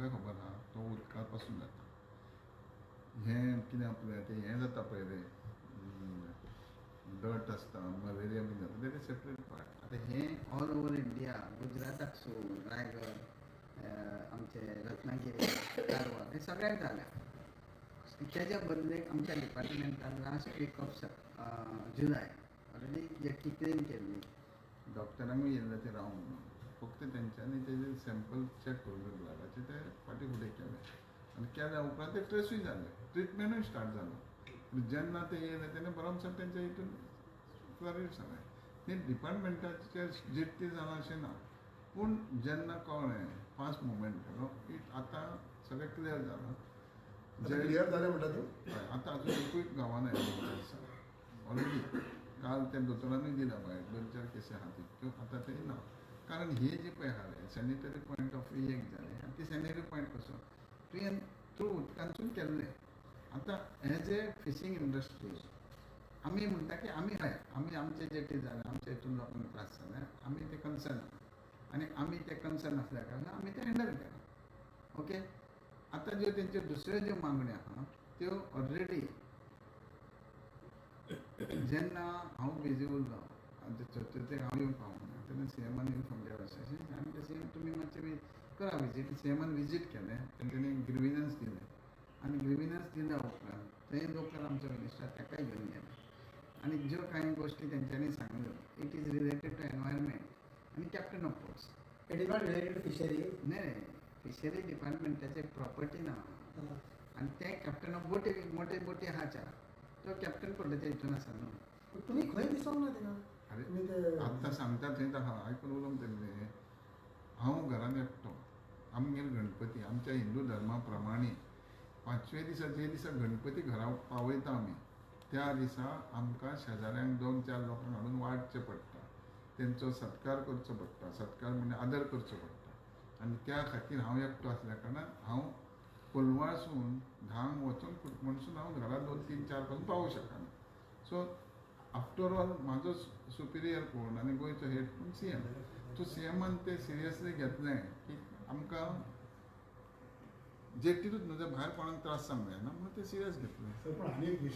सगळें खबर आहा, तो उदका पासून जाता. हें कितें आपलें तें हें जाता पळय रे, डट आसता, मलेरिया बीन जाता, that is separate part. आतां हें ऑल ओवर इंडिया, गुजराताक सून रायगड, आमचे रत्नागिरी, कारवार, हे सगळ्याक जाल्या. तेज्या बदलेक आमच्या डिपार्टमेंटान last week of July already jetty clean केल्ली. डॉक्टरांकूय येयल्ले ते राव म्हणून, फक्त तेंच्यांनी तेजे सॅम्पल चॅक करून ब्लडाचे ते फाटीं फुडें केले आनी केल्या उपरांत ते ट्रेसूय जाले, ट्रिटमेंटूय स्टार्ट जालो. पूण जेन्ना ते येयले तेन्ना बरोबर तेंच्या हितून क्लॅरिटी जालें. तें डिपार्टमेंटाचे जेट्टी जालां अशें ना, पूण जेन्ना कळ्ळें फास्ट मुवमेंट केलो की आतां सगळें क्लियर जालां. क्लियर जालें म्हणटा तूं? हय, आतां अजून एकूय गांवान आयिल्लें ऑलरेडी. काल त्या दोतोरानूय दिला भायर दोन चार केसी आहा तितक्यो आतां ते ना. कारण हे जे पळय आहा रे सॅनिटरी पॉयंट ऑफ व्यू एक जालें, आनी ती सॅनिटरी पॉयंट कसो तुवें थ्रू उदकांतसून केल्लें. आतां एज ए फिशींग इंडस्ट्री आमी म्हणटा की आमी हय, आमी आमचे जेटी जाले, आमच्या हितून लोकांक त्रास जाले, आमी ते कन्सर्न आहा आनी आमी ते कन्सर्न आसल्या कारणान आमी ते हँडल केलां. ओके, आतां ज्यो तेंच्यो दुसऱ्यो ज्यो मागण्यो आहा त्यो ऑलरेडी जेन्ना हांव बिजी उरलो आनी चतुर्थीक हांव येवंक पावना तेन्ना सीएमान इन्फॉर्म केलें अशें अशें, आनी ते सीएम तुमी मातशें करा विजीट. सीएमान विजीट केलें, तेंच्यांनी ग्रिविनन्स दिलें आनी ग्रिविनन्स दिल्या उपरांत थंय लोकल आमचो मिनिस्टर ताकाय घेवन गेले आनी ज्यो कांय गोश्टी तेंच्यांनी सांगल्यो it is related to environment आनी captain of ports. It is not related to fishery. न्हय, फिशरी डिपार्टमेंटाचे प्रॉपर्टी ना आनी ते कॅप्टन ऑफ बोटी, मोटे बोटी आहा चार, तो कॅप्टन पोर्टाच्या हितून आसा न्हू. तुमी खंय दिसोंक ना थिंगा? अरे आत्तां सांगता थंयच आहा, आयकून उलोवंक तेन्ना. हांव घरान एकटो, आमगेर गणपती आमच्या हिंदू धर्मा प्रमाणे पांचव्या दिसा जे दिसा गणपती घरा पावयता आमी त्या दिसा आमकां शेजाऱ्यांक दोन चार लोकांक हाडून वाडचें पडटा, तेंचो सत्कार करचो पडटा, सत्कार म्हणजे आदर करचो पडटा. आनी त्या खातीर हांव एकटो आसल्या कारणान हांव कोलवाळसून 10 वचून कुटमणसून हांव घरा 2 3 4 पासून पावूंक शकना. सो आफ्टर ऑल म्हाजो सुपिरियर कोण आनी गोंयचो हेड कोण? सीएम. सो सीएमान ते सिरियसली घेतलें की आमकां जेटीरूच न्हू जर भायर कोणाक त्रास जावंक जायना म्हणून ते सिरियस घेतलें.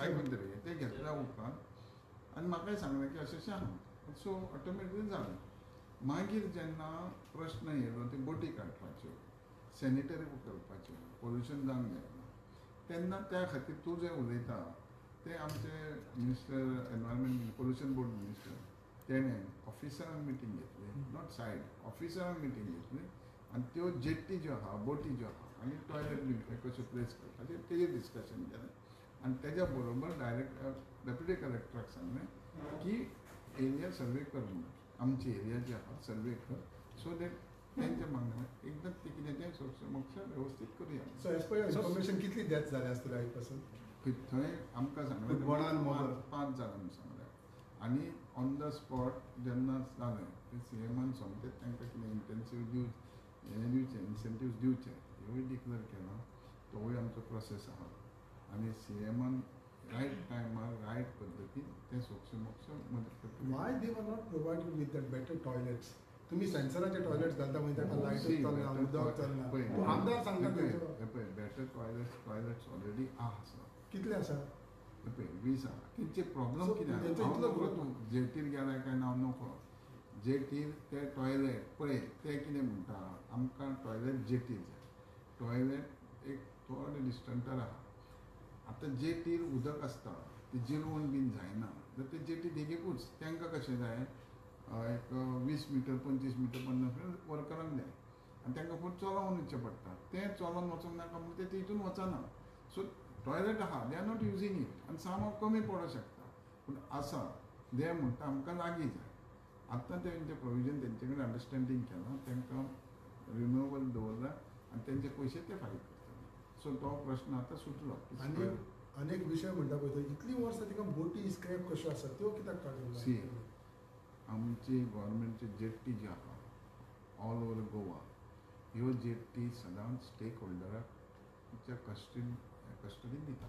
आयकून तरी ते घेतल्या उपरांत आनी म्हाकाय सांगलें की अशें अशें आहा. सो ऑटोमॅटिकली जालें. मागीर जेन्ना प्रश्न येयलो ती बोटी काडपाच्यो, सॅनिटरी करपाच्यो, पोल्युशन जावंक जायना, तेन्ना त्या खातीर तूं जें उलयता ते आमचे minister environment pollution board minister तेणें ऑफिसरांक मिटींग घेतली, not side, ऑफिसरांक मिटींग घेतली आनी त्यो जेट्टी ज्यो आहा, बोटी ज्यो आहा आनी टॉयलेट बीन कश्यो प्लेस करपाचें तेजेर डिस्कशन केलें. आनी तेज्या बरोबर डायरेक्ट डेप्युटी कलेक्टराक सांगलें की एरिया सर्वे कर म्हणून, आमची एरिया जी आहा सर्वे कर, सो that तेंच्या मागण्या एकदम ते कितें तें सोक्ष वेवस्थीत करुया. सो एज पर इन्फॉर्मेशन कितली डेथ जाल्या आसतली आयज पासून? थंय आमकां सांगलें 5 जाणां म्हणून सांगलें आनी ऑन the spot जेन्ना जालें तें सीएमान सोमतें तांकां कितें इंटेन्सीव दिवचें, हें दिवचें, इन्सेंटिव्स दिवचे हेवूय डिक्लेर केलां. तोवूय आमचो प्रोसेस आहा आनी सीएमान रायट टायमार रायट पद्दतीन तें सोक्ष मोक्ष मदत करता. Why they were not provided with that better toilets? तुमी सेन्सराचे टॉयलेट्स घालता म्हणजे ताका लायटूच चलना, उदक चलना. आमदार सांगता पळय बेटर टॉयलेट्स ऑलरेडी आसा. कितले आसा? पळय 20 आहा. तेंचे प्रॉब्लम कितें आहा, तूं जेटीर गेला काय ना हांव नकळो. जेटीर ते टॉयलेट पळय ते कितें म्हणटा, आमकां टॉयलेट जेटीर जाय. टॉयलेट एक थोडे डिस्टंटार आहा. आतां जेटीर उदक आसता ते जिरवण बीन जायना जाल्यार ते जेटी देगेकूच तांकां कशें जाय एक 20 मिटर 25 मिटर 50 मिटर वर्करांक जाय आनी तांकां फुडें चलोवन वचचें पडटा. तें चलोवन वचूंक नाका म्हणून ते तितून वचना. सो टॉयलेट आहा, they are not using it आनी सामो कमी पडोंक शकता पूण आसा. दे म्हणटा आमकां लागीं जाय. आतां तेंचें प्रोविजन तेंचे कडेन अंडरस्टँडींग केलां, तांकां रिन्युएबल दवरला आनी तेंचे पयशे ते फारीक करतले. सो तो प्रश्न आतां सुटलो. आनी अनेक विशय म्हणटा पळय, इतलीं वर्सां तिका बोटी स्क्रॅप कश्यो आसा त्यो कित्याक काडूंक? सी, आमची गव्हर्मेंटची जेट्टी जी आहा ऑल ओवर गोवा, ह्यो जेट्टी सदांच स्टेक होल्डराच्या कस्टडीन दिता.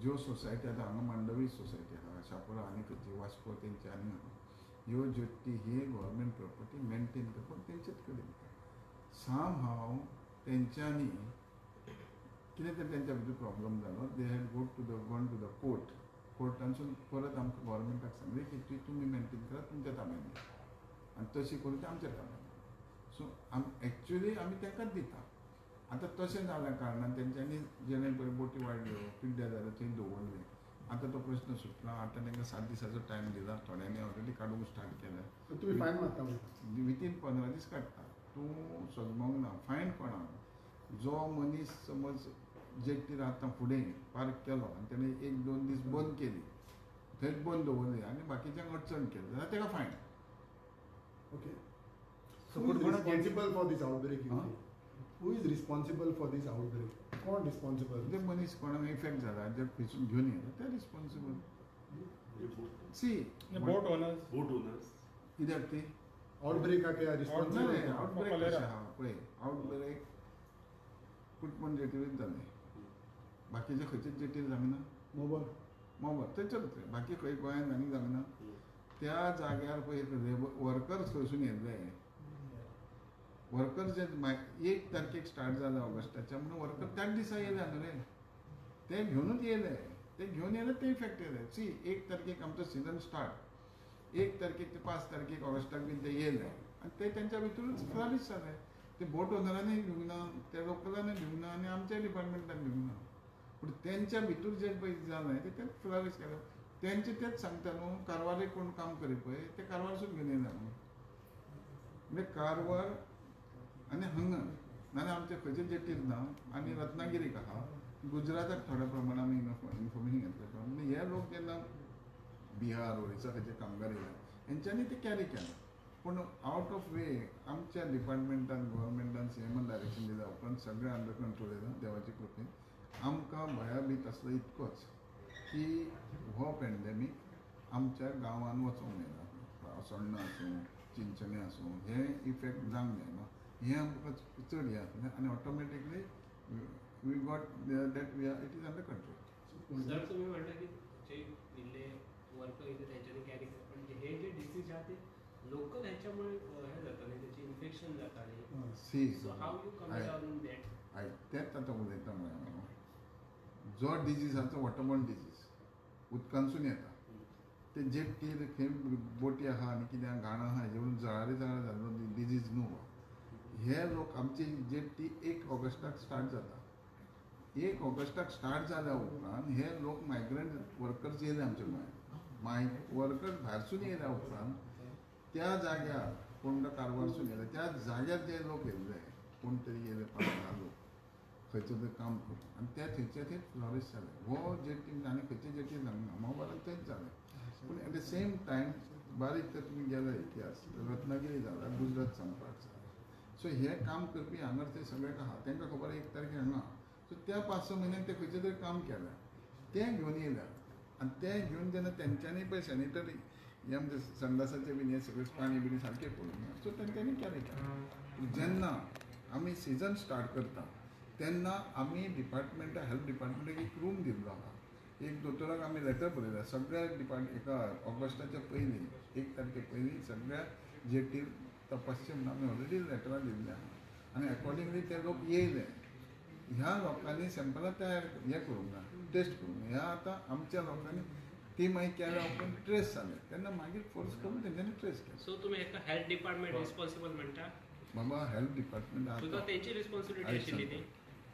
ज्यो सोसायटी आतां हांगा मांडवी सोसायटी आहा, शापोरा आनी खंयची वास्को तेंची आनी आहा, ह्यो जेट्टी ही गव्हर्मेंट प्रॉपर्टी मेनटेन करपाक तेंचेच कडेन दिता. साम हांव तेंच्यांनी कितें तरी तेंच्या भितर प्रॉब्लम जालो. They had go to the gone to the court. कोर्टानसून परत आमकां गव्हर्मेंटाक सांगलें की ती तुमी मेंटेन करात तुमच्या ताब्यान आनी तशी करून ते आमच्या ताब्यान. सो आम एक्चुली आमी तांकांच दिता. आतां तशें जाल्या कारणान तेंच्यांनी जेणे पळय बोटी वाडल्यो पिड्ड्यार जाल्यो थंय दवरले. आतां तो प्रश्न सुटला. आतां तांकां 7 दिसाचो टायम दिला. थोड्यांनी ऑलरेडी काडूंक स्टार्ट केल्या. तुमी फायन मारता वितीन 15 दीस काडटा. तूं सजमोंक ना फायन कोणाक जो मनीस समज जेट्टीर आतां फुडें पार्क केलो आनी तेणें 1-2 दीस बंद केली थंयच बंद दवरली आनी बाकीच्यांक अडचण केली जाल्यार ताका fine. Okay. So who is responsible for this outbreak? Who is responsible for this outbreak? कोण रिस्पॉन्सिबल? ते मनीस कोणाक इफेक्ट जाला जे खंयसून घेवन येयला ते रिस्पॉन्सिबल. सी बोट ओनर्स. बोट ओनर्स कित्याक ती आउटब्रेकाक रिस्पॉन्सिबल? आउटब्रेक कशें आहा पळय, आउटब्रेक कुटमण जेटीरूच जालें, बाकीचे खंयचेच जेटीर जावंक ना. मोबर मोबर थंयसरूच, बाकी खंय गोंयांत आनीक जावंक ना. त्या जाग्यार पळय वर्कर्स खंयसून येयल्ले, वर्कर जे 1 तारखेक स्टार्ट जाला ऑगस्टाच्या म्हणून वर्कर त्याच दिसा येयले न्हू रे, ते घेवनूच येयले, ते घेवन येयले ते इफेक्ट येयले. सी 1 तारखेक आमचो सिजन स्टार्ट, 1 तारखेक ते 5 तारखेक ऑगस्टाक बीन ते येयले आनी ते तेंच्या भितरूच फ्लॉरीश जाले. ते बोट ओनरांनी दिवंक ना, त्या लोकलांनी दिवंक ना आनी आमच्या डिपार्टमेंटान दिवंक ना. पूण तेंच्या भितर जे पळय जालें ते तेच फ्लॉरीश केलें. तेंचे तेच सांगता न्हू कारवारे कोण काम करी पळय ते कारवारसून घेवन येयला म्हणून. म्हणजे कारवार आनी हांगा नाजाल्यार आमच्या खंयचे जेटीर ना आनी रत्नागिरीक आहा, गुजराताक थोड्या प्रमाणान आमी इन्फॉर्मेशन घेतलें. म्हणजे हे लोक जेन्ना बिहार ओरिसा खंयचे कामगार येयले हेंच्यांनी ते कॅरी केलें. पूण आवट ऑफ वे आमच्या डिपार्टमेंटान गव्हर्मेंटान सीएमान डायरेक्शन दिल्या उपरांत सगळें अंडर कंट्रोल येयलां देवाचे कृपेन. आमकां भंयाभीत आसलो इतकोच की हो पॅन्डेमीक आमच्या गांवान वचोंक मेळना, सोण्णां आसूं चिंचणें आसूं हे इफेक्ट जावंक जायना, हें आमकां चड हें आसलें आनी automatically we got that we are it is under control. Sir तुमी म्हणटा की जे इल्ले वर्कर येयले तेंच्यांनी कॅरी केलें, पण हे जे डिसीज आहा ते लोकल ह्याच्यामुळे हे जाता न्ही, तेचे इन्फेक्शन जाता न्ही. See so how you come down that? आयक तेंच आतां उलयता म्हळ्यार हांव, जो डिजीज आहा तो वॉटरबॉर्न डिजीज उदकांतसून येता. ते जेट्टीर खंय बोटी आहा आनी कितें घाण आहा हेजे वरून जळारी जळार जाल्लो डिजीज न्हू हो. हे लोक आमची जेट्टी 1 ऑगस्टाक स्टार्ट जाता. 1 ऑगस्टाक स्टार्ट जाल्या उपरांत हे लोक मायग्रंट वर्कर्स येयले आमच्या गोंयांत. वर्कर्स भायरसून येयल्या उपरांत त्या जाग्यार कोण कारवारसून येयले त्या जाग्यार जे लोक येयल्ले कोण तरी येयले 5-10 लोक खंयचो तरी काम करून आनी त्या थंयच्या थंय फ्लॉरीश जाले. हो जेटी आनी खंयचे जेटी जावंक ना, मोबायलान थंयच जालें. पूण एट the same time बारीक तर तुमी गेले इतिहास रत्नागिरी जाला, गुजरात संपाक जाला. सो हे काम करपी हांगा थंय सगळ्यांक आहा, तांकां खबर 1 तारखेक हांगा. सो त्या 5-6 म्हयन्यांक ते खंयचें तरी काम केलें, तें घेवन येयल्या आनी तें घेवन जेन्ना तेंच्यांनी पळय सॅनिटरी हे आमचे संडासाचें बीन हें सगळें पाणी बिणी सारकें करूंक ना, सो तेंच्यांनी कॅरी केलें. जेन्ना आमी सिजन स्टार्ट करता तेन्ना आमी डिपार्टमेंटा हेल्थ डिपार्टमेंटाक एक रूम दिल्लो आहा. एक दोतोराक आमी लेटर बरयला सगळ्या डिपार्ट एका ऑगस्टाच्या पयलीं 1 तारखे पयलीं सगळ्या जेटीर तपासचें म्हणून आमी ऑलरेडी लेटरां दिल्लीं आहा आनी एकॉर्डिंगली ते लोक येयले. ह्या लोकांनी सॅम्पलां तयार हें करूंक ना, टेस्ट करूंक ना. ह्या आतां आमच्या लोकांनी ती मागीर केल्या उपरांत ट्रेस जाले तेन्ना मागीर फोर्स करून तेंच्यांनी ट्रेस केलें. सो तुमी हेका हेल्थ डिपार्टमेंट रिस्पॉन्सिबल म्हणटा? बाबा हेल्थ डिपार्टमेंट आतां तेंची रिस्पॉन्सिबिलिटी आशिल्ली ती,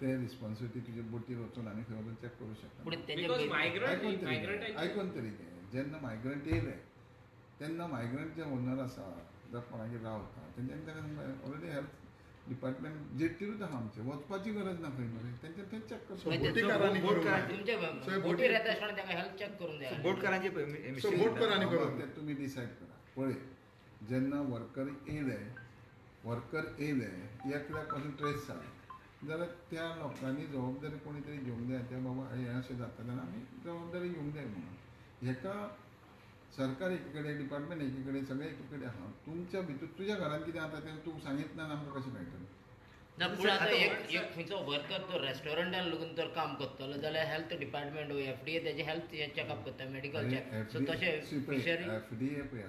ते रिस्पॉन्सिबिलिटी तुजे बोटीर वचून आनी खंय वचून चॅक करूं शकता. आयकून तरी घे, जेन्ना मायग्रंट येयले तेन्ना मायग्रंट जे ओनर आसा जावं कोणागेर रावता तेंच्यांनी ताका ऑलरेडी हेल्थ डिपार्टमेंट जेटीरूच आहा आमचें, वचपाची गरज ना खंय मरे, तेंच्यान तें चॅक करचें. बोटकारांनी तुमी डिसायड करा. पळय जेन्ना वर्कर येयले, वर्कर येयले एकल्याक पासून ट्रेस जाले जाल्यार त्या लोकांनी जबाबदारी कोणी तरी घेवंक जाय. त्या बाबा हें अशें जाता जाल्यार आमी जबाबदारी घेवंक जाय म्हणून. हेका सरकार एकी कडेन, डिपार्टमेंट एकी कडेन, सगळें एकी कडेन आहा. तुमच्या भितर तुज्या घरांत कितें जाता तें तूं सांगीत ना आमकां कशें मेळटलें? ना पूण आतां एक खंयचो वर्कर तो रेस्टॉरंटान लागून तर काम करतलो जाल्यार हेल्थ डिपार्टमेंट FDA तेजें हेल्थ चॅकअप करता, मेडिकल चॅक. सो तशें फिशरी FDA पळय,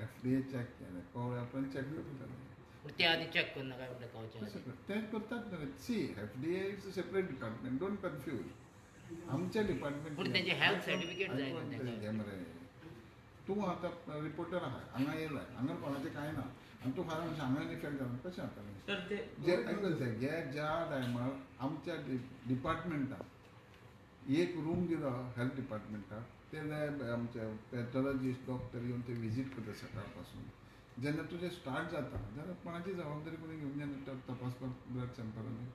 FDA check केलें कळ्ळ्या उपरांत चॅक करतले. पूण ते आदी चॅक करना काय म्हणटा खावचे ते करतात. See FDA is a separate department, don't confuse. आमच्या डिपार्टमेंट पूण तेंचे हेल्थ सर्टिफिकेट जाय. मरे तूं आतां रिपोर्टर आहा, हांगा येयलाय, हांगा कोणाचें कांय ना आनी तूं फाल्यां हांगा इफेक्ट जाता कशें जातलें? जे आयकून ज्या टायमार आमच्या डिपार्टमेंटान एक रूम दिलो हेल्थ डिपार्टमेंटाक, ते आमचे पॅथॉलॉजिस्ट डॉक्टर येवन ते विजीट करता सकाळ पासून. जेन्ना तुजें स्टार्ट जाता जाल्यार कोणाची जबाबदारी कोणी घेवंक जायना तपासपाक ब्लड सॅम्पलांनी.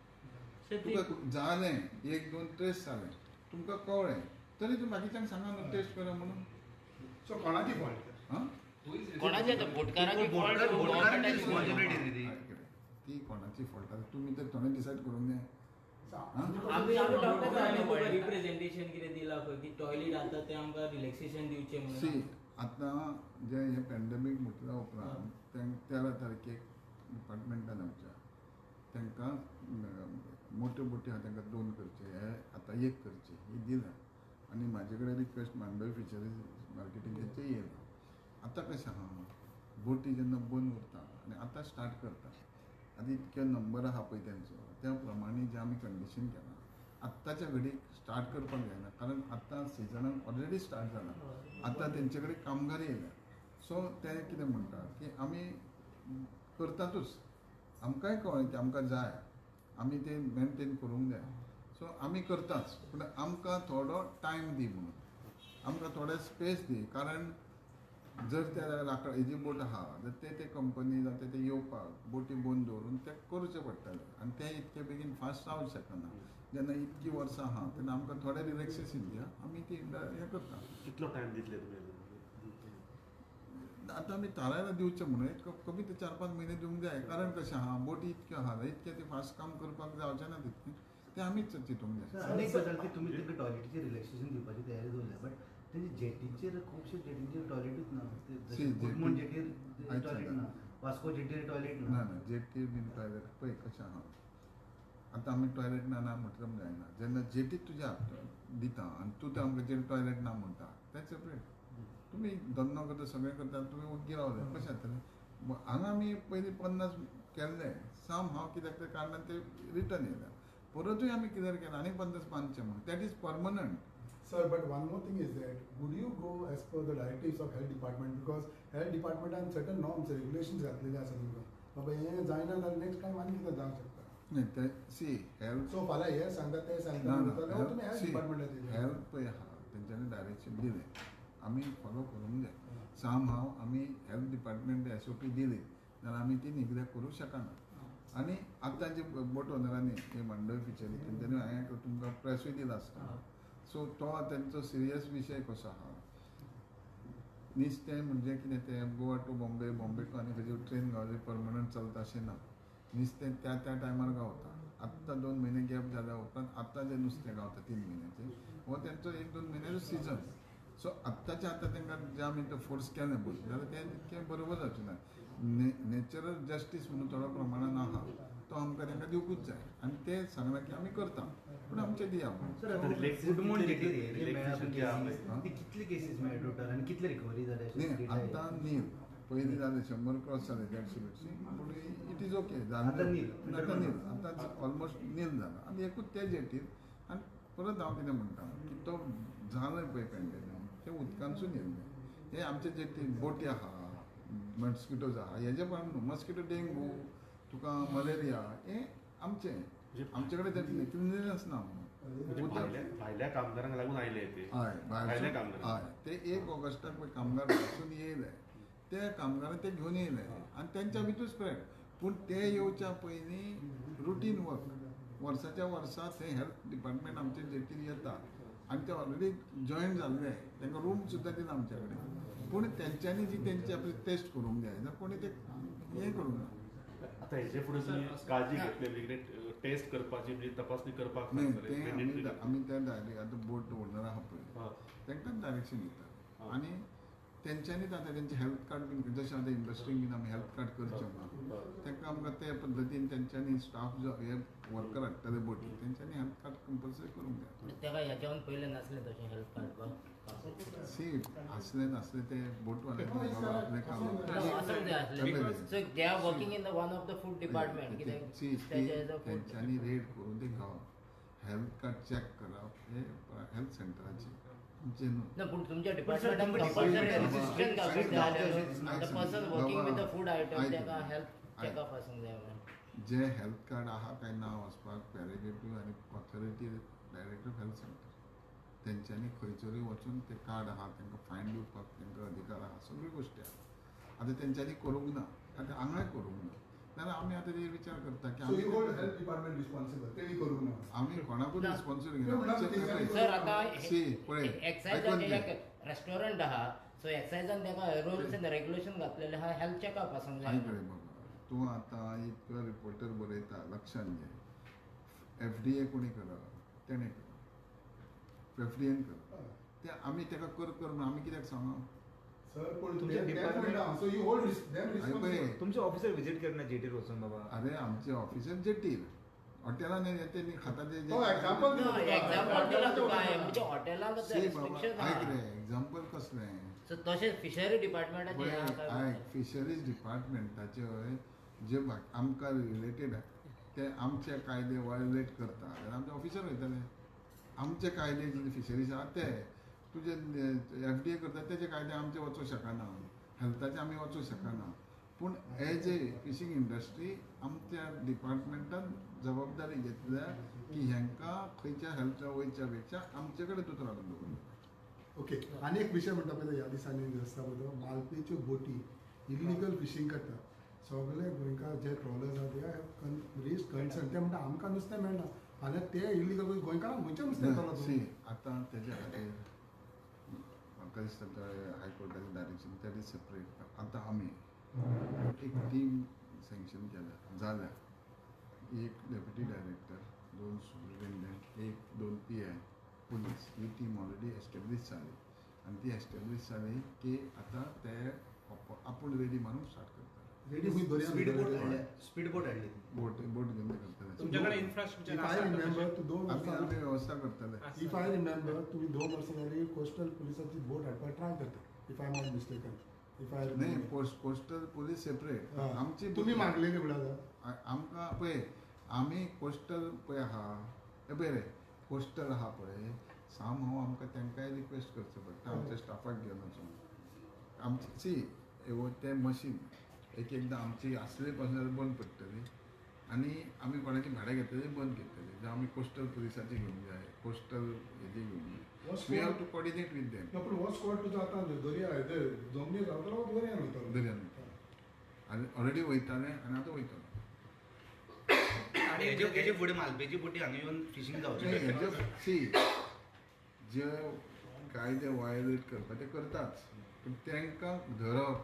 तुका जालें एक दोन ट्रेस जालें, तुमकां कळ्ळें तरी तूं बाकीच्यांक सांगा न्हू टेस्ट करा म्हणून. सो कोणाची फॉल्ट? हां, कोणाची आतां बोटकाराची फॉल्ट, ती कोणाची फॉल्ट आतां तुमी तर थोडें डिसायड करूंक जाय. रिप्रेझेंटेशन कितें दिलां पळय की टॉयलेट आतां तें आमकां रिलॅक्सेशन दिवचें म्हणून. सी आतां जें हें पॅन्डेमीक म्हटल्या उपरांत 13 तारखेक डिपार्टमेंटान आमच्या तांकां मोट्यो बोटी आहा तांकां 2 करचे, हे आतां 1 करचे ही दिलां. आनी म्हाजे कडेन रिक्वेस्ट मांडवी फिशरीज मार्केटींग तेंचें येयलां. आतां कशें आहा बोटी जेन्ना बंद उरता आनी आतां स्टार्ट करता, आतां इतके नंबर आहा पळय तेंचो, त्या प्रमाणे जें आमी कंडिशन केलां आत्ताच्या घडीक स्टार्ट करपाक जायना, कारण आतां सिजनाक ऑलरेडी स्टार्ट जाला, आतां तेंचे कडेन कामगार येयल्या. सो ते कितें म्हणटा की आमी करतातूच, आमकांय कळ्ळें की आमकां जाय, आमी ते मेनटेन करूंक जाय, सो आमी करताच, पूण आमकां थोडो टायम दी म्हणून, आमकां थोडे स्पेस दी. कारण जर त्या लांकडां हेजी बोट आहा जाल्यार ते ते कंपनी जावं ते येवपाक बोटी बंद दवरून ते करचें पडटलें आनी तें इतके बेगीन फास्ट जावंक शकना. जेन्ना इतकी वर्सां आहा तेन्ना आमकां थोडें रिलॅक्सेशन दिया, आमी ती हें करता. कितलो टायम दितले तुमी? आतां आमी थारायला दिवचें म्हणून एक कमी ते 4-5 म्हयने दिवंक जाय. कारण कशें आहा बोटी इतक्यो आहा इतकें ते फास्ट काम करपाक जावचें ना तितकें, तें आमीच चिंतूंक जाय. आनी एक गजाल की तुमी तांकां टॉयलेटीचेर रिलॅक्सेशन दिवपाची तयारी दवरल्या, बट तेंचे जेटीचेर खुबशे जेटींचेर टॉयलेटूच ना. कुटमण जेटीर टॉयलेट ना, वास्को जेटीर टॉयलेट ना. ना जेटीर बीन टॉयलेट पळय कशें आहा आतां आमी टॉयलेट ना ना म्हटल्यार जायना. जेन्ना जेटीर तुज्या दिता आनी तूं ते आमकां जेटी टॉयलेट ना म्हणटा तें सेपरेट. तुमी धंदो करता सगळें करता तुमी ओग्गी रावले कशें जातलें? हांगा आमी पयलीं 50 केल्ले सम हांव कित्याक ते कारणान ते रिटर्न येयल्या, परतूय आमी कितें केलें आनी 50 बांदचें म्हणून. That is permanent. Sir, but one more thing is that would you go as per the directives of health department? Because health department and certain norms, regulations घातलेले आसा तुमकां, बाबा हें जायना जाल्यार नेक्स्ट टायम आनी कितें जावंक शकता. न्ही ते सी हेल्थ सो फाल्यां हें सांगता तें सांगता तुमी हेल्थ डिपार्टमेंटाचेर हेल्थ पळय आहा तेंच्यांनी डायरेक्शन दिलें आमी फॉलो करूंक जाय. सम हांव आमी हेल्थ डिपार्टमेंट SOP दिली जाल्यार आमी ती निग्लेक्ट करूंक शकना. आनी आतां जे बोट ओनरांनी हे मांडवी फिशरी तेंच्यांनी हांवें तुमकां प्रेसूय दिला आसता, सो तो तेंचो सिरियस विशय कसो आहा. नुस्तें म्हणजे कितें तें गोवा टू बॉम्बे, बॉम्बे टू आनी खंयची ट्रेन गावली परमनंट चलता अशें ना. नुस्तें त्या त्या टायमार गावता. आत्तां 2 म्हयने गॅप जाल्या उपरांत आत्तां जें नुस्तें गावता 3 म्हयन्याचें हो तेंचो 1-2 म्हयन्याचो सिजन. सो आत्ताच्या आतां तांकां जें आमी तो फोर्स केलें पळय जाल्यार तें तितकें बरोबर जावचें ना. नॅचरल जस्टीस म्हणून थोडो प्रमाणान आहा तो आमकां तांकां दिवकूच जाय आनी ते सांगलां की आमी करता, पूण आमचें दिया. कुटमण जेटीर कितले केसीस मेळ्ळे टोटल आनी कितले रिकवरी जाले? न्ही आतां न्ही पयलीं जालें 100 क्रॉस जालें 150 बिडशे, पूण it is okay जालें. आतां नील, आतां ऑलमोस्ट नील जाला आनी एकूच ते जेटीर. आनी परत हांव कितें म्हणटा की तो जालें पळय पॅन्डेमीक तें उदकांतसून येयल्लें. हे आमचे जेटी बोटी आहा, मस्किटोज आहा, हेजे पण मस्किटो डेंगू तुका मलेरिया हे आमचे आमचे कडेन ते क्लिनलीनस ना म्हणून भायल्या कामगारांक लागून आयले ते. हय भायल्या कामगार, हय ते 1 ऑगस्टाक पळय कामगार भायसून येयले, ते कामगारां ते घेवन येयले आनी तेंच्या भितर स्प्रेड. पूण ते येवच्या पयलीं रुटीन वर्क वर्साच्या वर्सा थंय हेल्थ डिपार्टमेंट आमचे जेटीर येता आनी ते ऑलरेडी जॉयन जाल्ले, तांकां रूम सुद्दां दिला आमच्या कडेन. पूण तेंच्यांनी जी तेंची आपली टेस्ट करूंक जाय जाल्यार कोणी ते हें करूंक ना. आतां हेजे फुडें तुमी काळजी घेतली म्हणजे टेस्ट करपाची, म्हणजे तपासणी करपाक? न्ही ते आमी त्या डायरेक्ट आतां बोट ओनर आहा पळय तांकां डायरेक्शन दिता आनी तेंच्यांनीच आतां तेंचे हेल्थ कार्ड बीन जशें आतां इंडस्ट्रीन बीन आमी हेल्थ कार्ड करचें ना तांकां आमकां ते पद्दतीन तेंच्यांनी स्टाफ जो हे वर्कर हाडटले बोटी तेंच्यांनी हेल्थ कार्ड कंपल्सरी करूंक जाय. ताका ह्याच्याहून पयलें नासलें तशें हेल्थ कार्ड बा सी आसलें नासलें ते बोटवाल्यांनी बाबा आपलें काम आसूंक जाय आसलें. So they are working in the one of the food department कित्याक सी तेंच्यांनी रेड करून ते घेवप हेल्थ कार्ड चॅक करप हे हेल्थ सेंटराचें आमचें न्हू. ना पूण तुमच्या डिपार्टमेंटान कंपल्सरी रजिस्ट्रेशन घालूंक जाय the person working with the food item ताका हेल्थ चॅकअप आसूंक जाय म्हणून. जे हेल्थ कार्ड आहा काय ना वचपाक पॅराग्रेटिव्ह आनी authority director of health centre तेंच्यांनी खंयसरूय वचून ते कार्ड आहा तांकां फायन दिवपाक तांकां अधिकार आहा सगळ्यो गोश्टी आहा. आतां तेंच्यांनी करूंक ना आतां हांगाय करूंक ना जाल्यार आमी आतां तेजेर विचार करता की आमी हेल्थ डिपार्टमेंट रिस्पॉन्सिबल तेणी करूंक ना आमी कोणाकूच रिस्पॉन्सिबल घेना. सर आतां पळय एक्सायजाचें रेस्टॉरंट आहा सो एक्सायजान ताका रुल्स एंड रेगुलेशन घातलेले आहा हेल्थ चॅकअप आसूंक जाय. आयक रे बाबा तूं आतां इतलो रिपोर्टर बरयता लक्षान घे एफडीए कोणी करप तेणें करप एफडीएन करप ते आमी ताका कर कर म्हणून आमी कित्याक सांगप सर? पूण तुमचे डिपार्टमेंट तुमचे ऑफिसर विजीट करना जेटीर वचून बाबा. अरे आमचे ऑफिसर जेटीर हॉटेलान ते खाता ते एग्जाम्पल आयक रे एग्जाम्पल कसलें तशें फिशरी डिपार्टमेंटाचें आयक फिशरीज डिपार्टमेंटाचे जे आमकां रिलेटेड ते आमचे कायदे वायोलेट करता जाल्यार आमचे ऑफिसर वयतले. आमचे कायदे जे फिशरीज आहा ते तुजे एफडीए करता तेजे कायदे आमचे वचूंक शकना हेल्थाचे आमी वचूंक शकना पूण एज ए फिशींग इंडस्ट्री आमच्या डिपार्टमेंटान जबाबदारी घेतल्या की हेंकां खंयच्या हेल्था वयच्या पेक्षा आमचे कडेन तूं हाडून दवर. ओके आनी एक विशय म्हणटा पळय ह्या दिसांनी रस्ता पळय मालपेच्यो बोटी इलिगल फिशींग करता सगळे गोंयकार जे ट्रॉलर्स आहा ते रेज कन्सर्न ते म्हणटा आमकां नुस्तें मेळना आनी ते इलिगल गोंयकारांक खंयचें नुस्तें मेळटलो. सी आतां तेज्या खातीर म्हाका दिसता हायकोर्टाचें डायरेक्शन that is separate. आतां आमी एक टीम सँक्शन केल्या जाल्या एक deputy director 2 superintendent 1 2 PI police ही टीम ऑलरेडी एस्टेब्लीश जाली आनी ती एस्टेब्लीश जाली की आतां ते आपूण रेडी मारून स्टार्ट करता. स्पीड बोट हाडली बोट बोट घेवन ते करतले. तुमच्याकडे इन्फ्रास्ट्रक्चर if I remember तूं 2 वर्सां आमी वेवस्था करतले. If I remember तुमी 2 वर्सां जाली कोस्टल पुलिसाची बोट हाडपाक ट्राय करता if I am not mistaken. If I न्ही कोस्टल पुलीस सेपरेट आमची तुमी मागलेली म्हळ्यार आमकां पळय आमी कोस्टल पळय आहा हे पळय रे कोस्टल आहा पळय साम हांव आमकां तांकांय रिक्वेस्ट करचें पडटा आमच्या स्टाफाक घेवन वचून आमची सी तें मशीन एक एकदां आमची आसली पासून बंद पडटली आनी आमी कोणाची भाडें घेतली बंद करतली. जावं आमी कोस्टल पुलिसाची घेवंक जाय कोस्टल हेजी घेवंक जाय we have to coordinate with them. पूण हो स्क्वॉड तुजो आतां दर्या जमनीर रावतलो दर्यान वयतलो दर्यान वयतलो आनी ऑलरेडी वयताले आनी आतां वयतलो. आनी हेजे फुडें मालपेची बोटी हांगा येवन फिशींग जावचें हेजे सी जे कायदे वायोलेट करपा ते करताच पूण तांकां धरप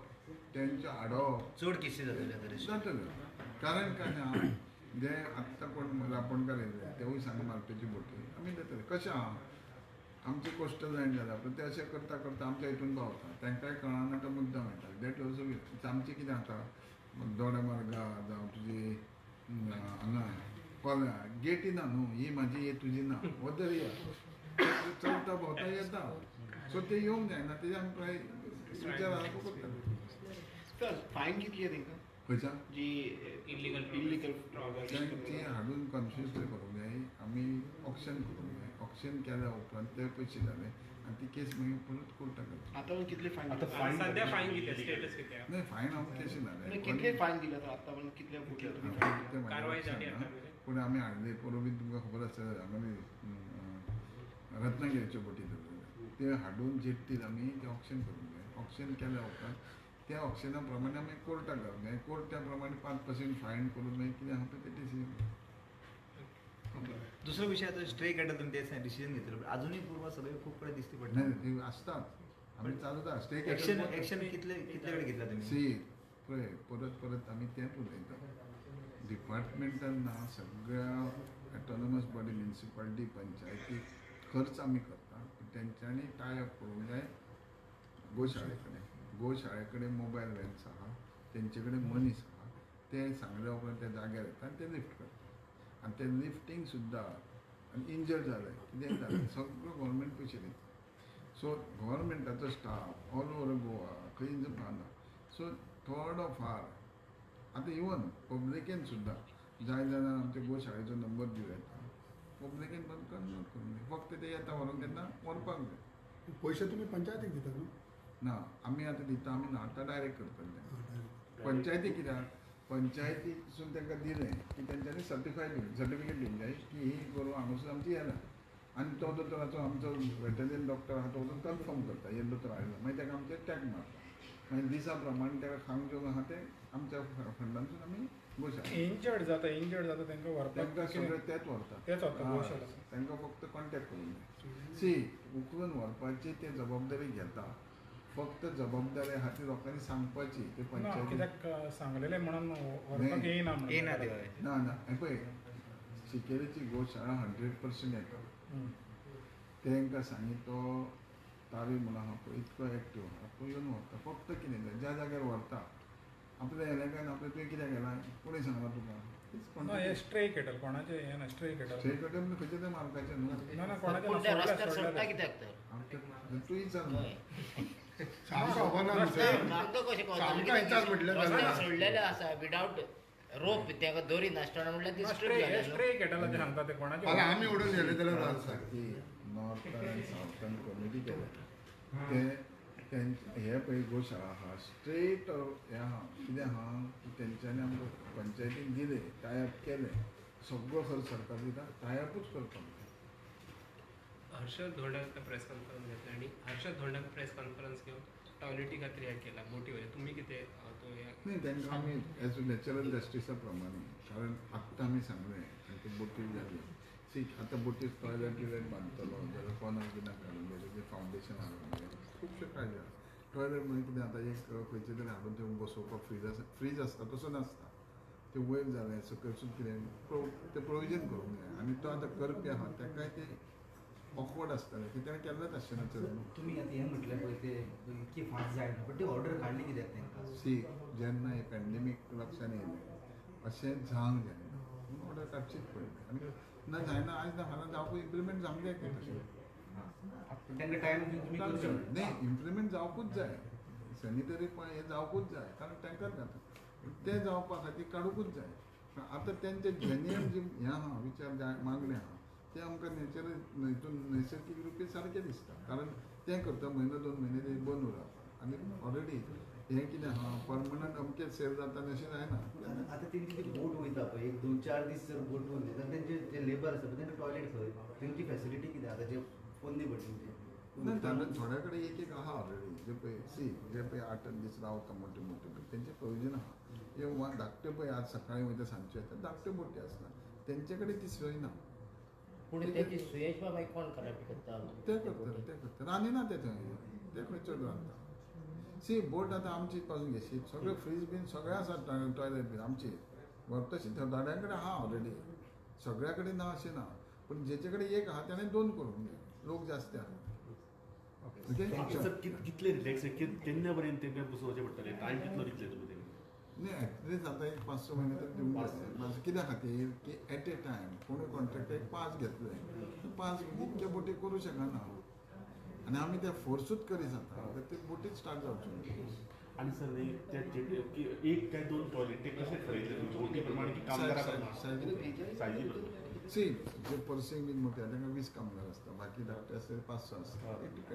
तेंचें हाडप चड केसी जातले जातल्यो. कारण काय आहा जे आत्तां कोण रापणकार येयले तेवूय सांग मालपेची बोटी आमी देतले कशें आहा आमचे कोस्टल लायन जाल्या पूण ते अशें करता करता आमच्या हितून पावता तांकांय कळना तो मुद्दाम येता that also. आमचें कितें जाता दोडामार्गा जावं तुजी हांगा कोल्या गेटी ना न्हू ही म्हाजी ही तुजी ना हो दर्या चलता भोंवता येता सो ते येवंक जायना तेजे आमी प्राय विचार आहा तो करता. फायन कितली आहे तांकां खंयच्या जी इलिगल इलिगल ती हाडून कन्फ्यूज करूंक जाय आमी ऑक्शन करूंक जाय. ऑक्शन केल्या उपरांत ते पयशे जाले आनी ती केस मागीर परत कोर्टाक वता. आतां कितले फायन सध्या फायन कितें स्टेटस कितें नाही फायन हांव केशी ना कितले फायन दिले आतां कितले कारवाय जाली पूण आमी हाडले पोरूं बीन तुमकां खबर आसतलें हांगा रत्नागिरीच्यो बोटी धरलेल्यो ते हाडून जेट्टीर आमी ते ऑक्शन करूंक जाय. ऑक्शन केल्या उपरांत त्या ऑक्शना प्रमाणे आमी कोर्टाक घालूंक जाय. कोर्ट त्या प्रमाणे 5% फायन करून मागीर कितें आहा पळय तें डिसिजन. दुसरो विषय आता स्ट्रे कॅटल तुम्ही ते डिसिजन घेतलं अजूनही पूर्व सगळे खूप कडे दिसते पडले नाही ते असतात आमी चालूच आसा. स्ट्रे ॲक्शन ॲक्शन कितले कितले कडेन घेतला तुम्ही सी पळय परत परत आमी तेंच उलयता डिपार्टमेंटान ना सगळ्या ऑटोनॉमस बॉडी म्युनिसिपालिटी पंचायती खर्च आमी करता पूण तेंच्यांनी टाय अप करूंक जाय गोशाळे कडेन. गोशाळे कडेन मोबायल व्हॅन्स आहा, तेंचे कडेन मनीस आहा, ते सांगल्या उपरांत ते जाग्यार येता आनी ते लिफ्ट करता. आनी ते लिफ्टींग सुद्दां आनी इंजर्ड जालें कितेंय जालें सगळो गव्हर्मेंट पयशे दिता. सो गव्हर्मेंटाचो स्टाफ ऑल ओवर गोवा खंय पावना. सो थोडो फार आतां इवन पब्लिकेन सुद्दां जाय जाल्यार आमच्या गोशाळेचो नंबर दिवं येता, पब्लिकेन पण कन्वर्ट करूंक जाय. फक्त ते येता व्हरूंक तेन्ना व्हरपाक जाय. पयशे तुमी पंचायतीक दिता न्हू? ना, आमी आतां दिता, आमी आतां डायरेक्ट करतले. पंचायती कित्याक पंचायतीसून तांकां दिलें की तेंच्यांनी सर्टिफाय दिवंक सर्टिफिकेट दिवंक जाय की ही गोरवां हांगासून आमची येना. आनी तो दोतोराचो आमचो वेटरनरी डॉक्टर आहा तो वचून कन्फर्म करता हे दोतोर आयलो, मागीर ताका आमचेर टॅग मारता, मागीर दिसा प्रमाणे ताका खावंक जेवंक आहा तें आमच्या फंडांतसून आमी गोशाळा. इंजर्ड जाता, इंजर्ड जाता तांकां व्हरपाक तांकां सगळें तेच व्हरता, तेच व्हरता, तांकां फक्त कॉन्टेक्ट करूंक जाय. सी उखलून व्हरपाची ते जबाबदारी घेता, फक्त जबाबदारी आहा ती लोकांनी सांगपाची. ते पंचायत कित्याक सांगलेलें म्हणून व्हरपाक येयना ना ना. हें पळय सिकेरीची गोशाळा 100% येता. तांकां सांगी तो तारी म्हणून आहा पळय इतको एक्टीव आहा तो येवन व्हरता. फक्त कितें जाय ज्या जाग्यार व्हरता आपलें हेलें काय ना आपलें तुवें कित्याक गेलां कोणी सांगलां तुका. स्ट्रे कॅटल कोणाचें हें ना, स्ट्रे कॅटल स्ट्रे कॅटल खंयचें तें मालकाचें न्हू. ना ना कोणाचें रस्त्यार सोडटा कित्याक तर तूं विचार सोडलेलें आसा विदावट रोप, ताका दोरी नासतना म्हणल्यार ती स्ट्रे कॅटलाचें सांगता ते कोणाचें. आमी उडोवन गेले जाल्यार नॉर्थन आनी सावथन कमिटी केल्या ते तेंचे हे पळय गोशाळा आहा स्ट्रेट हें आहा कितें आहा की तेंच्यांनी आमकां पंचायतीन दिलें टायप केलें, सगळो खर्च सरकार दिता, टायपूच करपाक जाय. हर्षद धोंडान प्रेस कॉन्फरन्स घेतली आनी हर्षद धोंडान प्रेस कॉन्फरन्स घेवन टॉयलेटी खातीर हें केलां बोटी वयलें तुमी कितें तो न्ही तांकां आमी एज नॅचरल जस्टिसा प्रमाणे, कारण आत्तां आमी सांगलें आनी ते बोटीर जाली. सी आतां बोटीर टॉयलेट बियलेट बांदतलो जाल्यार कोणाक बिनाक घालूंक जाय, तेजें फावंडेशन हाडूंक जाय, खुबशे काळजी आसा. टॉयलेट म्हणजे कितें आतां एक खंयचे तरी हाडून ते बसोवपाक फ्रीज आसा, फ्रीज आसता तसो नासता, तें वयर जालें सकयलसून कितें तें प्रोविजन करूंक जाय. आनी तो आतां करपी आहा ताकाय तें ऑकवर्ड आसतलें की ताणें केल्लेंच आसचें ना. चड तुमी आतां हें म्हटलें पळय ते इतकी फास्ट जायना, बट ती ऑर्डर काडली कित्याक तांकां? सी जेन्ना हें पॅन्डेमीक लक्षान येयलें अशें जावंक जायना म्हणून ऑर्डर काडचीच पडली. आनी ना जायना आयज ना फाल्यां जावपाक इम्प्लिमेंट जावंक जाय तशें. तांकां टायम तुमी न्ही इम्प्लिमेंट जावपूच जाय, सॅनिटरी हें जावपूच जाय, कारण तांकांच जाता तें जावपा खातीर काडुंकूच जाय. आतां तेंचे जेन्युअन जी हें आहा विचार मागणें आहा तें आमकां नेचर हितून नैसर्गीक रुपी सारकें दिसता, कारण तें करता म्हयनो 2 म्हयने तें बंद उरप आनी ऑलरेडी हें कितें आहा परमनंट अमकें सेल जाता अशें जायना. आतां तेंची ती बोट वयता पळय 1 2 4 दीस जर बोट उरले जाल्यार तेंचे जे लेबर आसा पळय तेंकां टॉयलेट खंय, तेंची फेसिलिटी कितें आतां जे पोन्नी बोटींचे? ना थोड्या कडेन एक एक आहा ऑलरेडी जे पळय सी जे पळय 8 8 दीस रावता मोठे मोठे पळय तेंचे प्रोविजन आहा. हे धाकटे पळय आज सकाळीं वयता सांजचे येता धाकटे बोटी आसता तेंचे कडेन ती सोय ना. पूण तेची सुयेश बाबा कोण कलेक्ट करता? ते करता, ते करता रांदिना ते थंय ते खंय चड रांदता. सी बोट आतां आमची पासून घेशी सगळे फ्रीज बीन सगळें आसा, टॉयलेट बीन आमची तशी थोड्यां कडेन आहा ऑलरेडी, सगळ्या कडेन ना अशें ना, पूण जेचे कडेन एक आहा ताणें 2 करूंक जाय, लोक जास्त आहा. सर कितले रिलॅक्स केन्ना पर्यंत तेंकां बसोवचें पडटलें, टायम कितलो दितले तुमी तेंकां? न्ही एटलिस्ट आतां एक 5-6 म्हयने तरी दिवंक जाय. कित्या खातीर की एट ए टायम कोणूय कॉन्ट्रॅक्टर एक 5 घेतले 5 इतके बोटी करूं शकना आनी आमी ते फोर्सूच करी जाता ते बोटीच स्टार्ट जावच्यो. आनी सर न्ही त्या 1 काय 2 टॉयलेट ते कशें ठरयतले तुमी बोटी प्रमाणे की कामगारा प्रमाणे सायजी प्रमाणे? सी जे पर्सिंग बीन मोठे आहा तांकां 20 कामगार आसता, बाकी धाकटे आसता 5-6 आसता.